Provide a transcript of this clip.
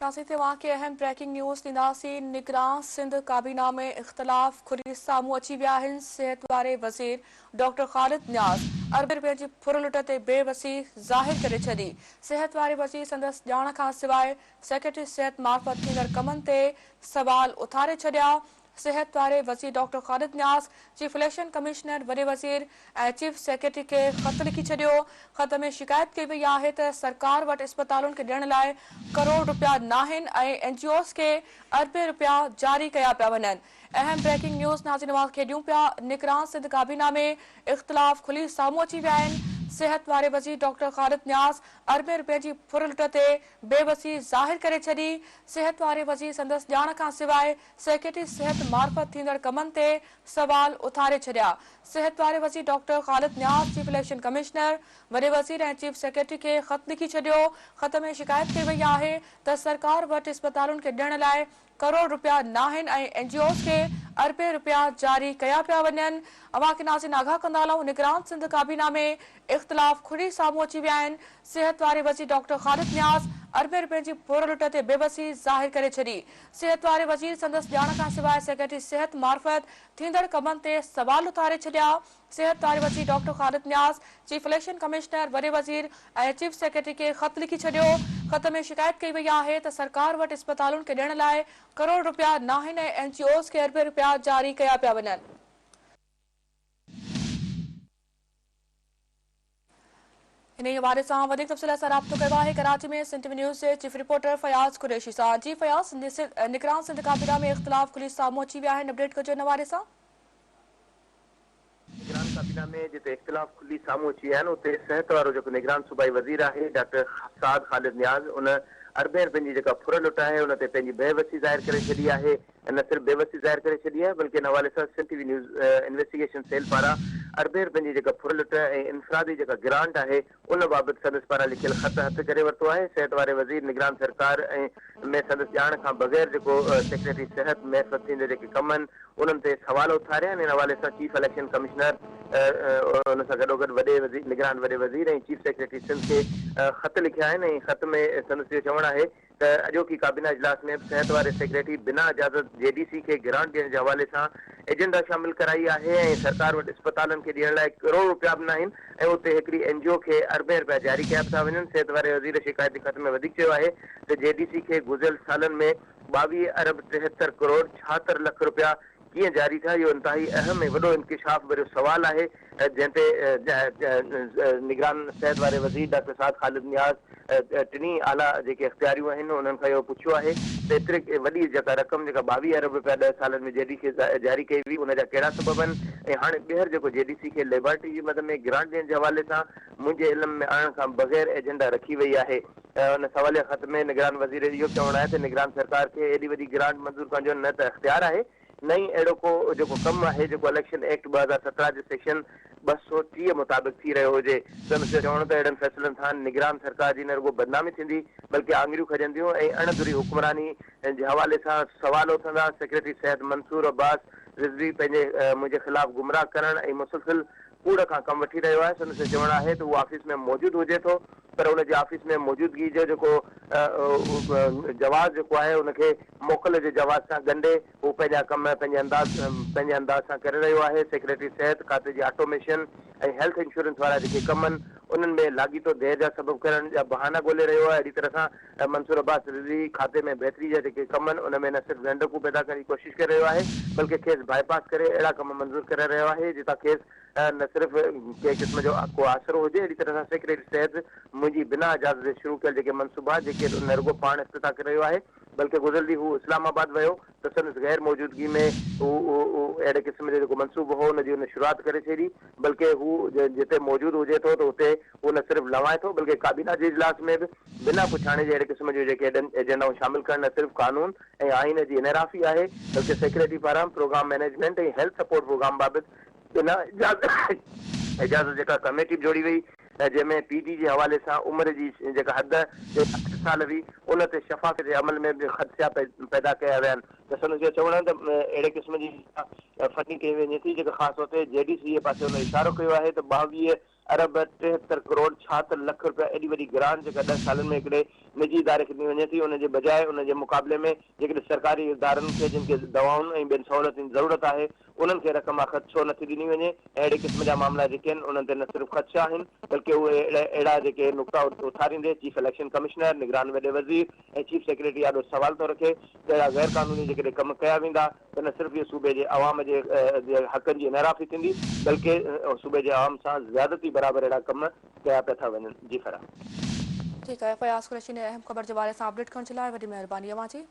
ناظرين توهان کي اهم بريڪنگ نيوز ڏينداسين نگران سنڌ ڪابينا ۾ اختلاف کلي سامهون اچي ويا آهن صحت واري وزير ڊاڪٽر خالد نياز اربين رپين جي ڦر لٽ تي بي وسي ظاهر ڪري ڇڏي صحت واري وزير سندس ڄاڻ کان سواء سيڪريٽري صحت معرفت ٿيندڙ ڪمن تي سوال اٿاري ڇڏيا صحت واري وزير doctor Khalid Niaz chief election commissioner, وڏي وزير ۽ چيف سيڪريٽري کي خط لکي ڇڏيو. خط ۾ شڪايت ڪئي وئي آهي ته سرڪار وٽ اسپتالن کي ڏيڻ لاء ڪروڙ رپيا ناهن ۽ اين جي اوز کي اربين رپيا جاري ڪيا پيا وڃن. اهم بريڪنگ نيوز ناظرين اوهان کي ڏيون پيا نگران سنڌ ڪابينا ۾ اختلاف کلي سامهون اچي ويا آهن. صحت واري وزير ڊاڪٽر خالد نياز اربين رپين جي ڦر لٽ تي بي وسي ظاهر ڪري ڇڏي. صحت واري وزير سندس ڄاڻ کان سواء سيڪريٽري صحت معرفت ٿيندڙ ڪمن تي سوال اٿاري ڇڏيا. صحت واري وزير doctor Khalid Niaz chief election commissioner, وڏي وزير ۽ چيف سيڪريٽري کي خط لکي ڇڏيو. خط ۾ شڪايت ڪئي وئي آهي ته سرڪار وٽ اسپتالن کي ڏيڻ لاء ڪروڙ رپيا ناهن ۽ اين جي اوز کي اربين رپيا جاري ڪيا پيا وڃن. اوهان کي ناظرين آگاهه ڪندا هلون نگران سنڌ ڪابينا ۾ اختلاف کلي سامهون اچي ويا آهن. صحت واري وزير ڊاڪٽر خالد نياز اربين رپين جي ڦر لٽ تي بيوسي ظاهر ڪري ڇڏي. صحت واري وزير سندس ڄاڻ کان سواء سيڪريٽري صحت معرفت ٿيندڙ ڪمن تي سوال اٿاري ڇڏيا. صحت واري وزير doctor Khalid Niaz chief election commissioner, وڏي وزير ۽ چيف سيڪريٽري کي خط لکي ڇڏيو. خط ۾ شڪايت ڪئي وئي آهي ته سرڪار وٽ اسپتالن کي ڏيڻ لاء ڪروڙ رپيا ناهن ۽ اين جي اوز کي اربين رپيا جاري ڪيا پيا وڃن. انهيء حوالي سان وڌيڪ تفصيل اسان رابطو ڪيو آهي ڪراچي ۾ سنڌ ٽي وي نيوز جي چيف رپورٽر فياض قريشي سان. جي فياض، نگران سنڌ ڪابينا ۾ اختلاف کلي سامهون اچي ويا آهن، اپڊيٽ ڪجو ان حوالي سان. نگران ڪابينا ۾ جتي اختلاف کلي سامهون اچي ويا آهن اتي صحت وارو جيڪو نگران صوبائي وزير آهي ڊاڪٽر سعد خالد نياز ان اربين رپين جي جيڪا ڦر لٽ آهي ان تي پنهنجي بي وسي ظاهر ڪري ڇڏي آهي. نه صرف بيوسي ظاهر ڪري ڇڏي آهي بلڪه ان حوالي سان Sindh T V news investigation cell پاران اربين رپين جي جيڪا ڦر لٽ ۽ انفرادي جيڪا گرانٽ آهي ان بابت سندس پاران لکيل خط هٿ ڪري ورتو آهي صحت واري وزير نگران سرڪار ۽ ۾ سندس ڄاڻ کان بغير جيڪو سيڪريٽري صحت معرفت ٿيندڙ جيڪي ڪم آهن انهن تي سوال اٿاريا آهن ان حوالي سان چيف اليڪشن ڪمشنر ان سان گڏوگڏ وڏي وزير نگران وڏي وزير ۽ چيف سيڪريٽري سنڌ کي خط لکيا آهن ۽ خط ۾ سندس اهو چوڻ آهي ته اڄوڪي ڪابينا اجلاس ۾ به صحت واري سيڪريٽري بنا اجازت جي ڊي سي کي گرانٽ ڏيڻ جي حوالي سان ايجنڊا شامل ڪرائي آهي ۽ سرڪار وٽ اسپتالن کي ڏيڻ لاء ڪروڙ رپيا به ناهن ۽ اتي هڪڙي اين جي او کي اربين رپيا جاري ڪيا به ٿا وڃن صحت واري وزير شڪايتي خط ۾ وڌيڪ چيو آهي ته جي ڊي سي کي گذريل سالن ۾ 22 ارب 73 ڪروڙ 76 لک رپيا ڪيئن جاري ٿيا اهو انتهائي اهم ۽ وڏو انڪشاف ڀريو سوال آهي جنهن تي نگران صحت واري وزير ڊاڪٽر سعد خالد نياز ٽنهي اعليٰ جيڪي اختياريون آهن انهن کان اهو پڇيو آهي ته ايتري وڏي جيڪا رقم جيڪا 22 ارب رپيا ڏهه سالن ۾ جي ڊي کي جاري ڪئي وئي ان جا ڪهڙا سبب آهن ۽ هاڻي ٻيهر جيڪو جي ڊي سي کي ليبارٽري جي مد ۾ گرانٽ ڏيڻ جي حوالي سان منهنجي علم ۾ آڻڻ کان بغير ايجنڊا رکي وئي آهي. ان سواليه خط ۾ نگران وزير اهو به چوڻ آهي ته نگران سرڪار کي ايڏي وڏي گرانٽ منظور ڪرڻ جو نه ته اختيار آهي نه ئي اهڙو ڪو جيڪو ڪم آهي جيڪو اليڪشن ايڪٽ 2017 جي سيڪشن 230 مطابق ٿي رهيو هجي. سندس اهو چوڻ ته اهڙن فيصلن سان نگران سرڪار جي نه رڳو بدنامي ٿيندي بلڪه آڱريون کڄنديون ۽ اڻ ڌري حڪمراني جي حوالي سان سوال اٿندا. سيڪريٽري صحت منصور عباس رضوي پنهنجي منهنجي خلاف گمراهه ڪرڻ ۽ مسلسل ڪوڙ کان ڪم وٺي رهيو آهي، سندس چوڻ آهي ته هو آفيس ۾ موجود هجي ٿو پر ان جي آفيس ۾ موجودگي جو جيڪو جواز جيڪو آهي ان کي موڪل جي جواز سان ڳنڍي هو پنهنجا ڪم پنهنجي انداز پنهنجي انداز سان ڪري رهيو آهي، سيڪريٽري صحت کاتي جي آٽوميشن ۽ هيلٿ انشورنس وارا جيڪي ڪم آهن انهن ۾ لاڳيتو دير جا سبب ڪرڻ جا بهانا ڳولي رهيو آهي، اهڙي طرح سان منصور عباس رضوي کاتي ۾ بهتري جا جيڪي ڪم آهن ان ۾ نه صرف رنڊڪون پيدا ڪرڻ جي ڪوشش ڪري رهيو آهي بلڪه کيس بائي پاس ڪري اهڙا ڪم منظور ڪرائي رهيو آهي جتان کيس نه صرف ڪنهن قسم جو ڪو آسرو هجي، اهڙي طرح سان سيڪريٽري صحت منهنجي بنا اجازت جي شروع ڪيل جيڪي منصوبا جيڪي نه رڳو پاڻ افتتاح ڪري رهيو آهي بلڪه گذريل ڏينهن هو اسلام آباد ويو ته سندس غير موجودگي ۾ هو اهڙي قسم جو جيڪو منصوبو هو ان جي هن شروعات ڪري ڇڏي بلڪه هو جتي موجود هجي ٿو ته اتي هو نه صرف لنوائي ٿو بلڪه ڪابينا جي اجلاس ۾ به بنا پڇاڻي جي اهڙي قسم جون جيڪي ايجنڊائون شامل ڪرڻ نه صرف قانون ۽ آئين جي انحرافي آهي بلڪه سيڪريٽري پاران program management ۽ health support program بابت بنا اجازت جيڪا ڪميٽي به جوڙي وئي جنهن ۾ پي ڊي جي حوالي سان عمر جي جيڪا حد 60 سال هئي ان تي شفافيت جي عمل ۾ به خدشا پيدا ڪيا ويا آهن ته سندس اهو چوڻ آهي ته اهڙي قسم جي فنڊنگ ڪئي وڃي ٿي جيڪا خاص طور تي جي ڊي سي جي پاسي هن اشارو ڪيو آهي ته 22. ارب 73 ڪروڙ 76 لک رپيا ايڏي وڏي گرانٽ جيڪا ڏهه سالن ۾ هڪڙي نجي اداري کي ڏني وڃي ٿي ان جي بجاء ان جي مقابلي ۾ جيڪڏهن سرڪاري ادارن کي جن کي دوائن ۽ ٻين سهولتن جي ضرورت آهي انهن کي رقم آخر ڇو نٿي ڏني وڃي ۽ اهڙي قسم جا معاملا جيڪي آهن انهن تي نه صرف خدشا آهن بلڪه اهي اهڙا جيڪي نقطا اٿاريندي چيف اليڪشن ڪمشنر، نگران وڏي وزير ۽ چيف سيڪريٽري آڏو سوال ٿو رکي ته اهڙا غير قانوني جيڪڏهن ڪم ڪيا ويندا ته نه صرف اهو صوبي جي عوام جي حقن جي انحرافي ٿيندي بلڪه صوبي جي عوام سان زيادتي برابر اهڙا ڪم ڪيا پيا ٿا وڃن. جي فرح. ٺيڪ آهي فياض قريشي ان اهم خبر جي حوالي سان اپڊيٽ ڪرڻ جي لاء وڏي مهرباني اوهان جي.